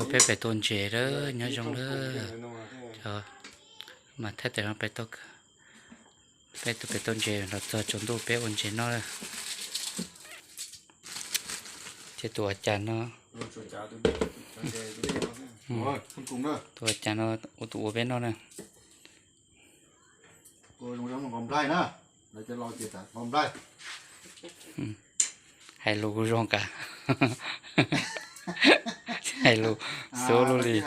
Peb pem tua ntses lawm, nyob zoo lawm. Mas thaij tam no peb tua, peb tua ntses los txog tsaus ntuj peb ua ntses noj lawm. Ces tus ua cas no, tus ua cas no ua tus ua peb noj na. Hais lus zoo kawg, hais lus xub lug li,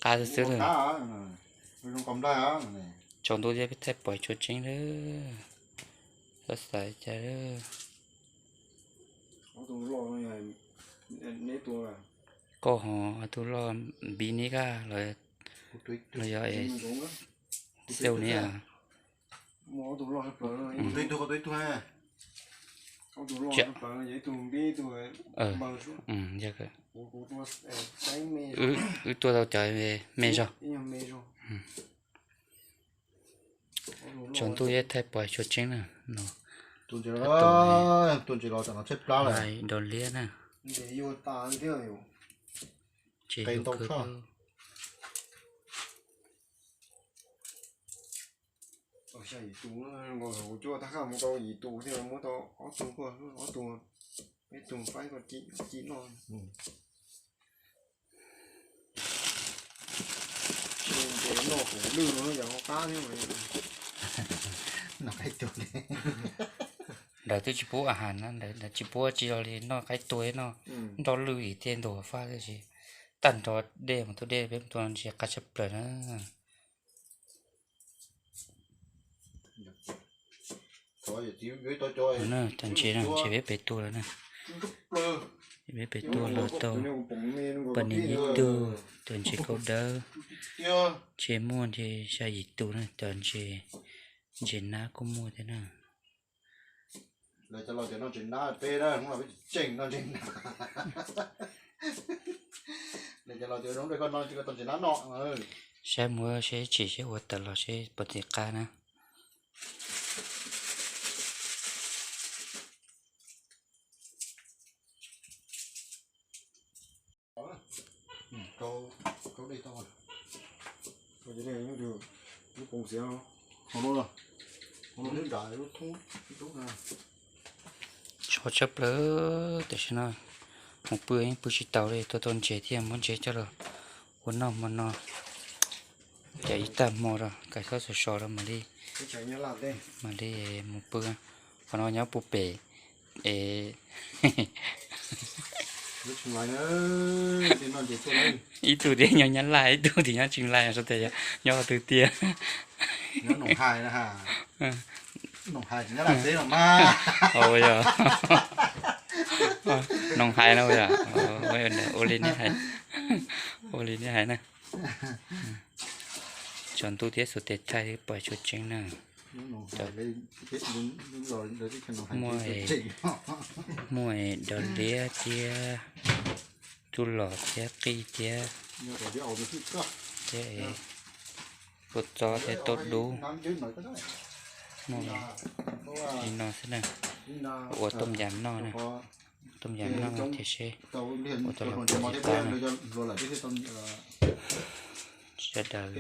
qab xwb xwb lawm. Tsaus ntuj thiab peb thaij pom tshuav tseeb lawm. Xav xav cas, koj ho tus loj npi neb kaj los yog es xeu ni. Wb tuaj tau cov me zog. Tsaus ntuj thiab thaij pom tshuav tseeb na. Tus ntses los txog no tshaib plab lawm, dog liab na. Ces yus kawg. Xya yim tus, kuv cuaj tab kaj mus tau yim tus thiaj muab tau ob tug, ob tug, peb tug faib ci noj. Noj hauv lwj no yog qab thiab. Ntawd twb tsis pub a has na, ntawd tsis pub tsis zog li, noj qaib tuag noj nroj lwj ib tiag ntuag faj tiam sis tag nrho dej mus tua dej peb mus tua ntses qab tshaj plaws na. Cov ntses no ces peb pem tua lawm na. Peb pem tua los tau poj niam ib tug, cov ntses kaus dawb, ntses muaj ces xya yim tus na, cov ntses, ntses nab kuj muaj thiab na. Lawv cov los tias noj ntses nab peb na, hnub no peb tseem noj ntses nab. Lawv cov los tias zoo dua koj no, koj tau ntses nab no. Saib muab seb tsis seb ua tawm los seb puas txi qab na. Tshuav tshaj plaws, tam sim no mus pw yeej pw tsis taus li, tua tau ntses thiaj muab ntses coj los ua noj hmo no. Ces ib tag hmo rau kav xyov sov sov rau mam li, mam li mus pw. Qhov no nyob puag pem es ib tug tias nyob Nyab Laj, ib tug tias nyob Tseem Lais, nyob qhov twg tiag? Noo Hais no yog, ua li nej hais na. Tsaus ntuj thiab xuas tes thaij pom tshuav tseeb na. Muaj, muaj dog liab thiab, tub los thiab qij thiab, thiab kua txob thiab taub dub. Muaj li no xwb na, ua tooj yam noj na. Tooj yam noj thiab seb ua tau los pov ntxim qab na. Sawv daws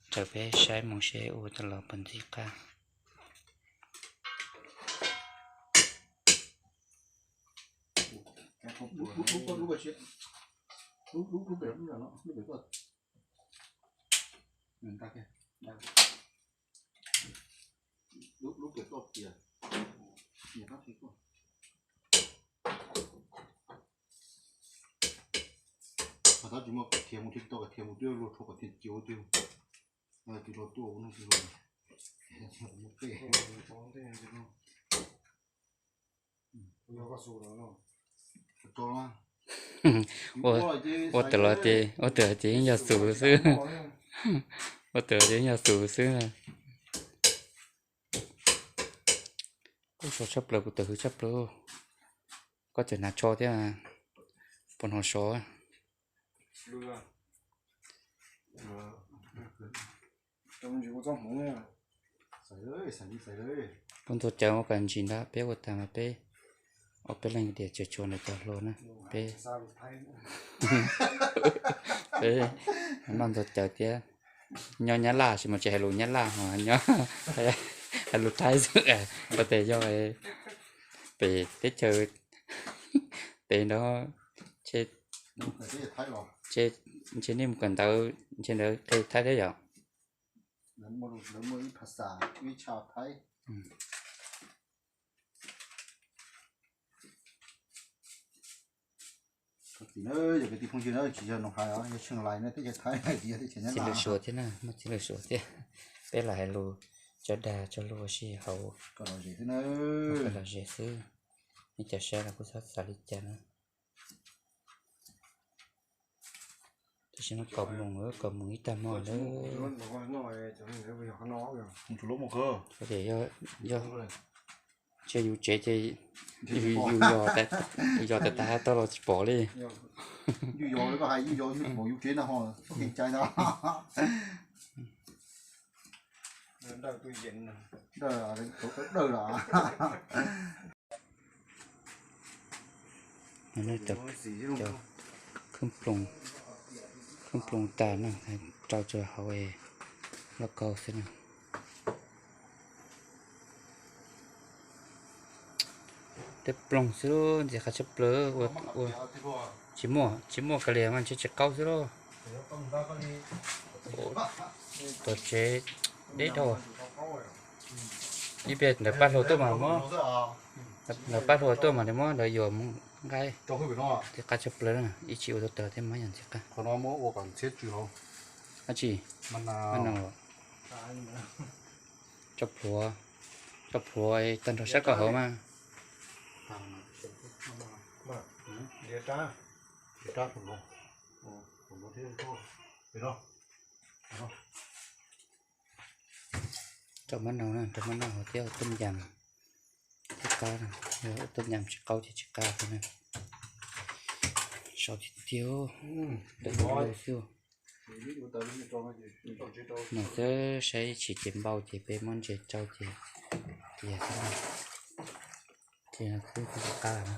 raws peb saib mus seb ua tau los pov ntxim qab. Tab sis muaj qhov thiav mus thiab tsis tau qhov thiav mus twb luag rhuav qhov thiav cia ua twg. Tus luag tuaj ua no tus luag. Ua tawm los ces, ua tawm los ces yeej yog xus xwb. Ua tawm los ces yeej yog xus xwb. Kuj sov tshaj plaws, kuv tawm hwv tshaj plaws. Koj tseem hnav tsho thiab, puas hnov sov? Peb ntxuag cawv ua kom ntsis ntag, peb ua tas mas peb Peb leeg tias tsuas tshuav ntawm cov hluas na, peb, peb noj ntxuag cawv thiab. Nyob Nyab Laj sis mas tsis hais lus Nyab Laj ho nyob, hais lus Thaib xwb, ua tes yog pem teb chaws pem nrog, ntshe nej mus kawm ntawv ntshe ntawd qhia Thaib thiab yom. Txiv lwm suav thiab na, muaj txiv lwm suav thiab, peb lam hais lus cov dag tso lus ua si hauv, lom zem xwb. Nej cov saib los kuj txhob xav li cas na. Tam sim no kaum moos, kaum moos ib tag hmo lawm. Ces yog, yog, ces yus tsev ces yus yos tas tas tau los tsis pom li. Cov khwb ploog, khwb ploog tas na, rau tsua hauv lauj kaub xwb na. Tej ploog xwb, ntxim qab tshaj plaws. Tsis muaj, tsis muaj kav liam mas ntshe tsis qaub xwb lauj. Tuam tsev deb dhau. Ib pliag ntawd pab hluas tuaj mas muab, ntawd pab hluas tuaj mas nws muab ntawd yuav mus nqaij. Ntxim qab tshaj plaws, ib tsis ua tau tawg thiab mas yog ntxim qab. Dab tsi? Tso plhuav, tso plhuav tag nrho sab ko hauv mas. Rau mab nau na, rau mab nau hauv thiab ua tuaj yam thiab qab, ua tuaj yam tsis qaub ces tsis qab thiab na. Sau tiag tiag, lawv xwb. No xwb, saib tsis ces npau ces peb muab ntses rau ces tiag xwb. Ces no xwb kuj qab na.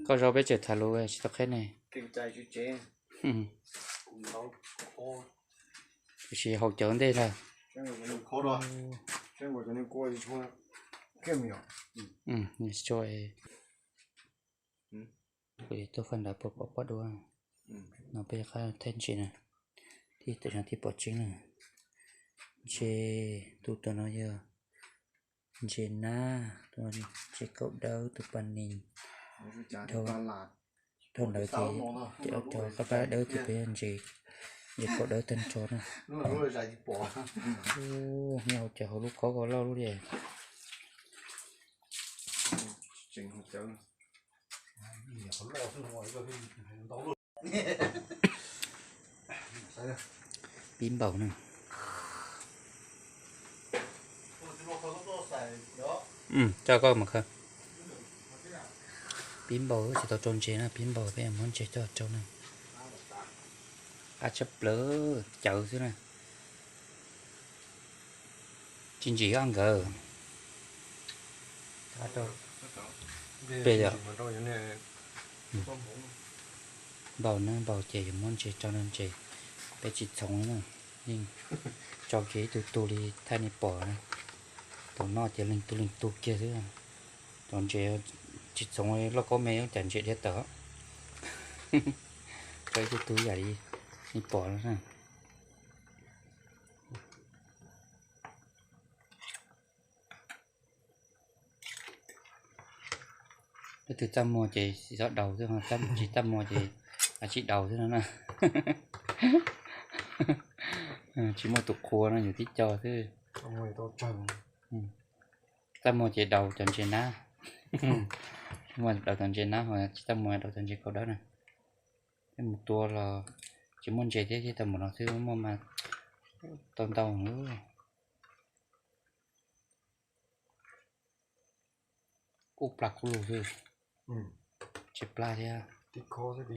Koj zaub peb tseem tham lus tsis tau qheb ne. Tiam sis haus cawv ntej ntag. Tuaj faj nrad puas pom pob dua. No peb qab thaij ntses na, tib tawm no tib pom tseeb na. Ntses, tus tom no yog ntses nab, tus no ntses kaum dawb, tus pas nis. Dhau ntawd ces cov qab pab dawb ces peb ntses, ntses kaum dawb tag nrho na. Nyob hauv cov hauv lub kaub ko loj lub li. Pib npaum na. Coj koj mus khaws. Pib npaum tsis tau rau ntses na, pib npaum peb muab ntses coj rau na. Qab tshaj plaws, cawv xwb na. Tsis ntsim nkawd. Peb yog npaum na, npaum ces yuav muab ntses rau no ntses, peb tsis txhoov na, yeej tso kiag ib tug tug li thaij nej pom na. Thaum noj ces leeg tug leeg tug kiag xwb. Cov ntses tsis txhoov, lauj kaub me cas ntses dhia tawm. Tso ib tug tug yam li nej pom no na. Leej twg txaj muag ces tsis txhob daus xwb, tsis txaj muag ces tsis daus xwb no na. Tsis muaj tus qhua no, yus tib co xwb. Txaj muag ces daus cov ntses nab, tsis muaj daus cov ntses nab, tsis txaj muag daus cov ntses kaum dawb na. Peb mus tua los tsis muaj ntses thiab, tau mus no xwb muaj mas tau ntau. Kuj plas kuj lug xwb, tsis plas thiab. Khob xwb.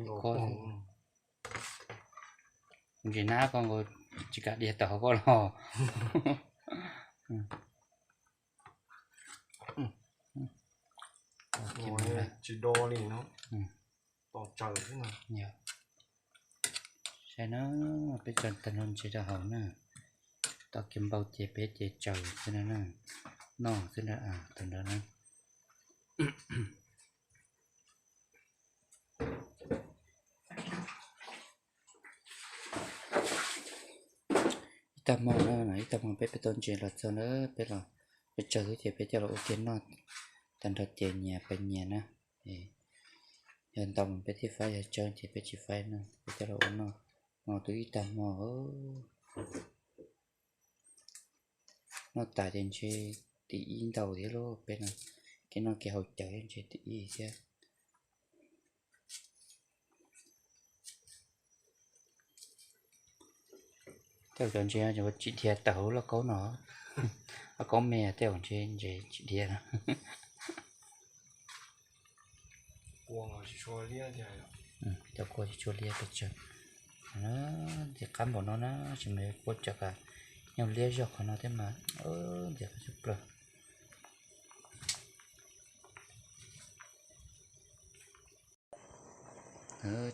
Ntsis nab koj nkaus, tsis kam dhia tawm hauv koj los. Tsis do li no. Tos tsaws xwb no. Saib na, peb tso tag nrho ntses rau hauv na. Tau kiag npau ces peb ces tsaws xwb no na. Noj xwb na, thaum ntawd na. Ib tag hmo na, ib tag hmo peb, peb tau ntses los txog na, peb los, peb tsaws xwb ces peb coj los ua kiag noj tag nrho ces nyias pais nyias na. Yog ntau mas peb thiaj faib, yog tsawg ces peb tsis faib na, peb coj los ua noj. Hmo twb ib tag hmo. Noj tas ces ntshe tim ib ntau thiab lauj, peb no kev noj kev haus cawv ntshe tim ib thiab. Tej cov ntses tsis dhia tawm hauv lauj kaub no, lauj kaub me tej zaum ntshe ntses tsis dhia. Cov kua tsis tshua liab pes tsawg, ntxim qab npaum no na, tsis mus kuaj tsam kom nyuj liab zog qhov no thiab mas, ntxim qab tshaj plaws.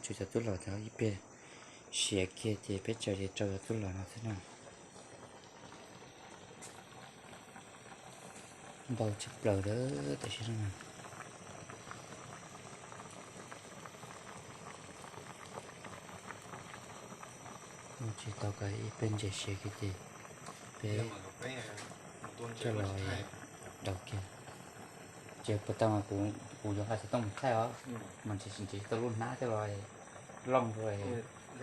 Tshuav cov tub los cov ib pliag siav kiag ces peb tsaws ces rau cov tub los no xwb na. Npau tshaj plaws lawm tam sim no. Tsis tau, ib pliag ntses siav kiag ces peb coj los daus kiag. Ces puas tau mas kuv yuav nqa xov tooj mus thaij os, mas ntshe tsis tau lub hnab coj los looj rau. Ces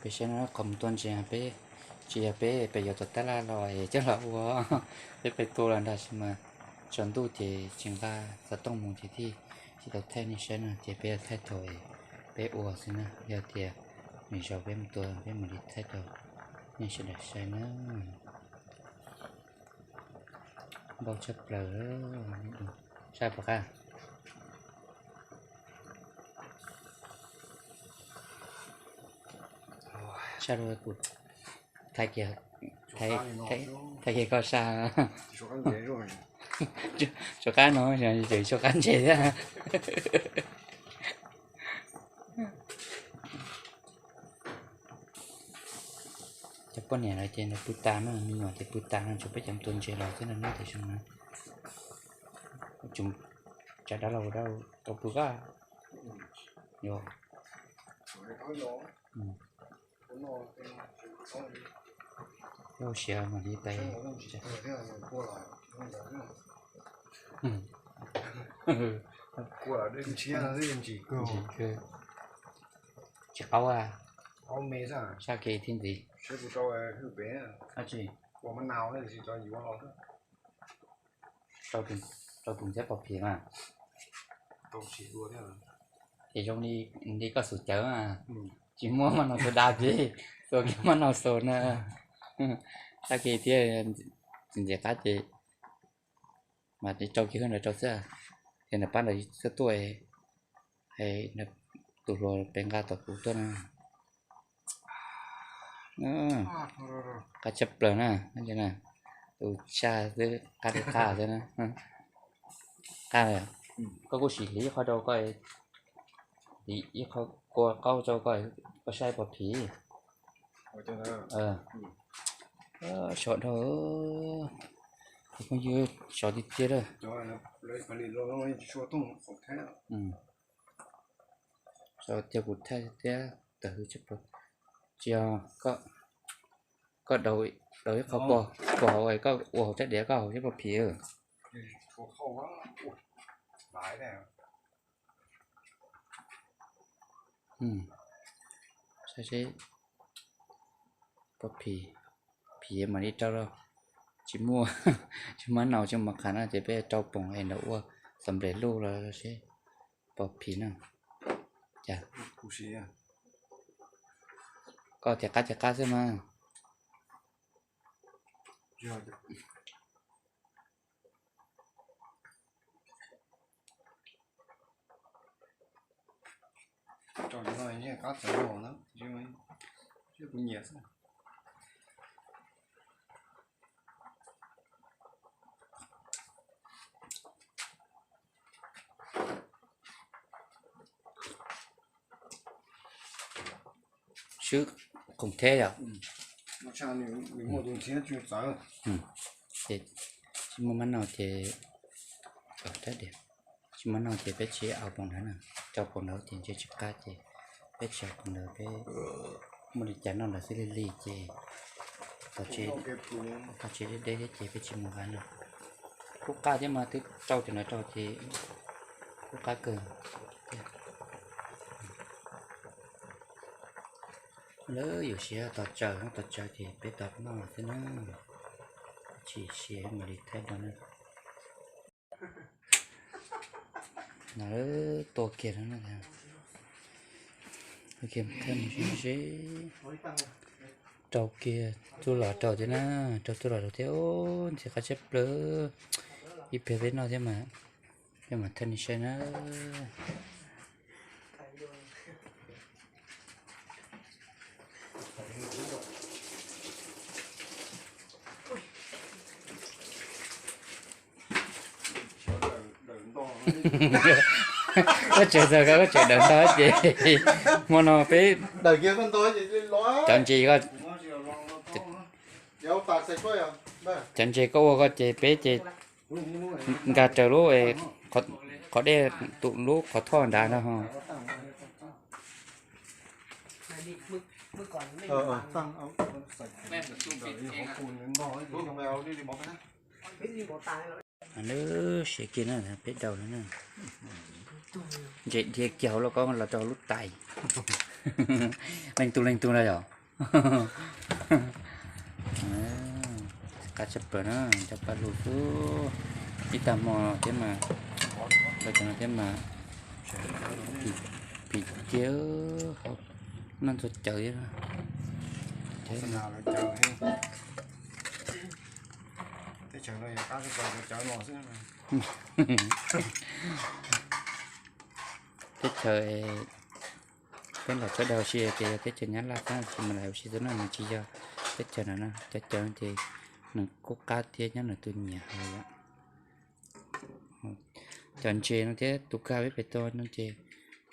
peb saib no qhov mus tua ntses peb, tsis yog peb, peb yuav tom tab laj los es coj los ua, peb peb tua los nrag sis mas tsaus ntuj ces tsis nqa xov tooj mus ces thiaj tsis tau thaij nej saib no, ces peb yuav thaij thaum peb ua xwb na, yog tias nws zaus peb mus tua peb mam li thaij rau nej sawv daws saib na. Npau tshaj plaws. Saib puas qab? Saib rau kuv thaij kiag, thaij kiag koj sab. Suav qab no ces suav qab ntses thiab. Cov poj niam lawv ces nws pw tas no, me nyuam ces pw tas no, tsuas peb cov tua ntses los xwb no, nyob tias zoo na. Tsuas tsam dab laug dab tau pw qab. Yog, yog siav mas li pais. Tsis qaub, sab kev thiab ntxiv. Rau tus ntxhiab pov phim mas, ces zoo li koj xus cawv mas, tsis muaj maj no xus da ces, xus kiag maj no xus na. Sab kev thiab, tsis ntxim qab ces mas rau kiag hwj ntawd rau xwb, ces nws pab ntawd xwb tuaj, tus hluas pem nqa tom kuv tuaj na. Qab tshaj plaws na, tus sab xwb qab li qab xwb na. Qab, koj kuj sim hliv ib qho rau koj, hliv ib qho kua qaub rau koj, koj saib pov phim. Sov dhau, tus phooj ywg sov tiag tiag lawm. Sov tiag, kuv thaij thiab tawm hwj tshaj plaws. Tsis yog, koj daus ib qho kua hauv, koj ua hauv rab diav, koj haus thiab pov phim. Saib seb, pov phim, phim mam li rau lauj. Tsis muaj, tsis muaj maj no tsis muaj maj qham no ces peb rau poom es nrog ua xam nplej luj los seb pov phim na. Cas koj tias qab tias qab xwb mas. Cov no yeej qab txawv hos na, kuv nyiam xwb. Swb khoom thiab yom. Ces tsis muaj mab noj ces, tsis muaj noj ces peb tsis au poom ntawd na, rau poom ntawd ces ntshe tsis qab ces peb tsis au poom ntawd, peb muaj li cas noj ntawd xwb lig lig ces tau tsev deb deb thiab ces peb tsis mus vaj no. Kub qab thiab mas twb rau cov ntawd rau ces kub qab kawg. Lawv yuav siv tos tsaws, tos tsaws ces peb tau noj xwb na, tsis siav mam li thaij rau na. No tua kiag no, tua kiag thaij mus seb, rau kiag txuj lom rau thiab na, rau txuj lom rau thiab, ntxim qab tshaj plaws. Ib pliag peb noj thiab mas, peb mam thaij nej saib na. Koj tseem txog koj tseem daws ntog ces hmo no peb cov ntses, cov ntses koj ua koj ces peb ces nkag raws lub qhov dej, tus lub qhov thoj nrad no. Lub siav kiag na, peb daus na, ntses dhia kiag hauv lauj kaub los rau lub tais. Leej tug leej tug na yom. Qab tshaj plaws na, cov paj lug xwb. Ib tag hmo thiab mas, cov no thiab mas, phim tiag, noj ntxuag cawv thiab. Teb chaws peb los sawv daws ua si ces yog teb chaws Nyab Laj tab sis mas lawv ua si xwb no, nws tsis yog teb chaws no na. Cov cawv ces nws kuj qab thiab nyob nws tus nyiam hauv yom. Cov ntses no thiab tus kwj ha peb pem toj no ces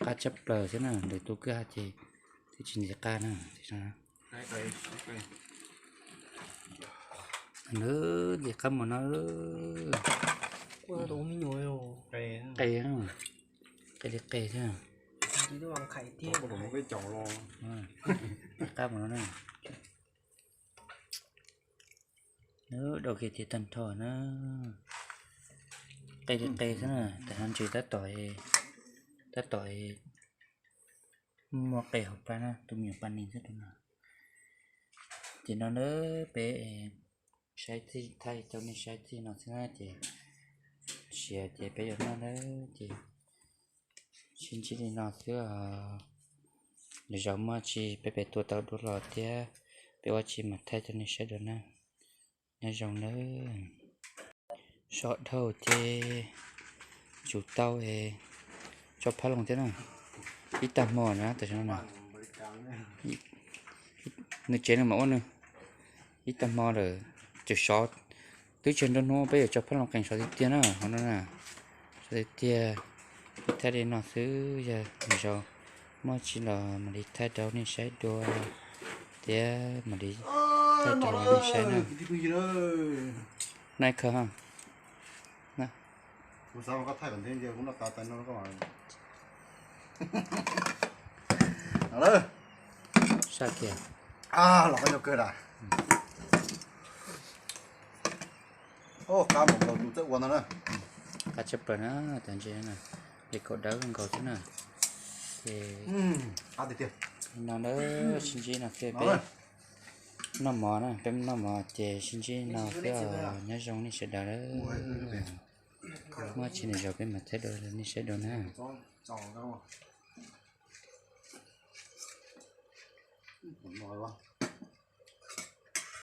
qab tshaj plaws thiab na, lwm tus kwj ha ces twb tsis ntxim qab na. Nws ntxim qab mus no. Qe, qe li qe thiab. Qab mus no na. Dau kiag thiab tag nrho na. Qe li qe xwb na, tab sis ntses tab tom, tab tom muaj qe hauv plab na, tus me nyuam pa nis xwb no. Ces no na peb saib txij, thaij rau nej saib txij no xwb na ces siav ces peb yuav noj na ces sib ntsib li no xwb os. Lwm zaus muaj tsi peb pem tua tau dua los thiab peb ua tsi mas thaij rau nej saib dua na. Nyob zoo nawb. Sov dhau ces tsum tau es tso phab loos thiab na. Ib tag hmo na tam sim no na. Nws tsev no mas ua nws ib tag hmo lawm, tseem sov, twb tsis nruab hnub peb yuav tso phab loos qees sov tiag tiag na, hov no na. Sov tiag tiag, thaij li no xwb, yog lwm zaus muaj tsi los mam li thaij rau nej saib dua thiab mam li thaij rau nej saib na. Nai khaws ha. Saj kiag. Los qab nyob kawg da. Qab mus nkaus tus txawj ua no na. Qab tshaj plaws na, cov ntses na, ces kaum dawb nkaus xwb na. Ces no na, sib ntsib no xwb peb noj mov na, peb noj mov ces sib ntsib no xwb os, nyob zoo nej sawv daws. Muaj tsi lwm zaus peb mam thaij dua nej saib dua na.